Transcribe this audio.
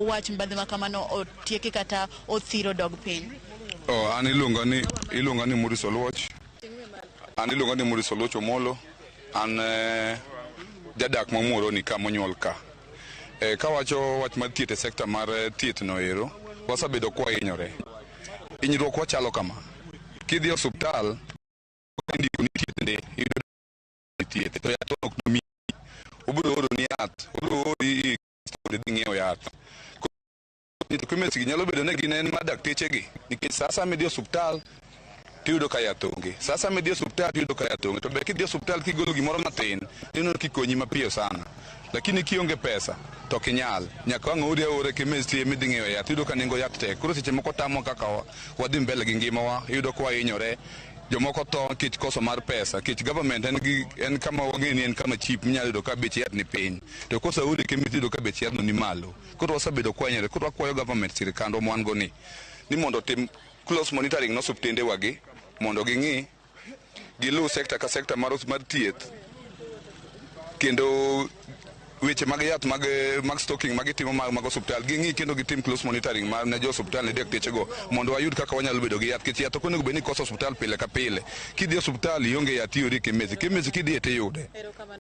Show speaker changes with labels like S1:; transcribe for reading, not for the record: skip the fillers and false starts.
S1: Wach mibadhi ma kamano otieki kata othiro dog piny.
S2: Oh, an iluonga ni Maurice Oluoch. An iluonga ni Maurice Oluoch Omolo. An jadak ma Muhoroni ka monyuol ka. Kawacho wach mar thieth e sekta mar thieth no ero, wasebedo kwahinyore. Hinyruok wachalo kama. Kidhi e osuptal, indiko ni thieth ndi, iyudo thieth to yath ok nomiyi. Obiro oro ni yath, obiro ori mondo idhi ng'iew yath. Chemist gi nyalo bedo ni gin en mar dakteche gi nikech sa asaya midhi e osuptal tiyudo ka yath onge. Sa asaya midhi e osuptal tiyudo ka yath onge. To ber kidhi e osuptal kigolo gimoro matin tineno kikonyi mapiyo sana. Lakini kionge pesa to ok inyal. Nyaka wang' ori aora e chemist ema idhi ng'iewo yath. Iyudo ka nengo yath tek. Koro seche moko tamwa kaka wadhi mbele gi ngimawa. Iyudo ka wahinyore. Jomoko tho nikech koso mar pesa. Nikech government en gi en kama wang'e ni en kama cheap minyalo yudo ka bech yath ni piny. To koseori e chemist iyudo ka bech yadhno ni malo. Koro wasebedo kwahinyore. Koro wakwayo government sirikandwa ma wan go ni mondo otim close monitoring ne osuptende wa gi mondo ging'i giluw sekta ka sekta mar thieth kendo weche mag yath mag stocking magitimo mag osuptal ging'i kendo gitim close monitoring mar ne jo osuptal ne dakteche go mondo wayud kaka wanyalo bedo gi yath nikech yath ok onego bed ni koso osuptal pile ka pile. Kidhi e osuptal ionge yath tiori e chemist, chemist kidhiye tiyude.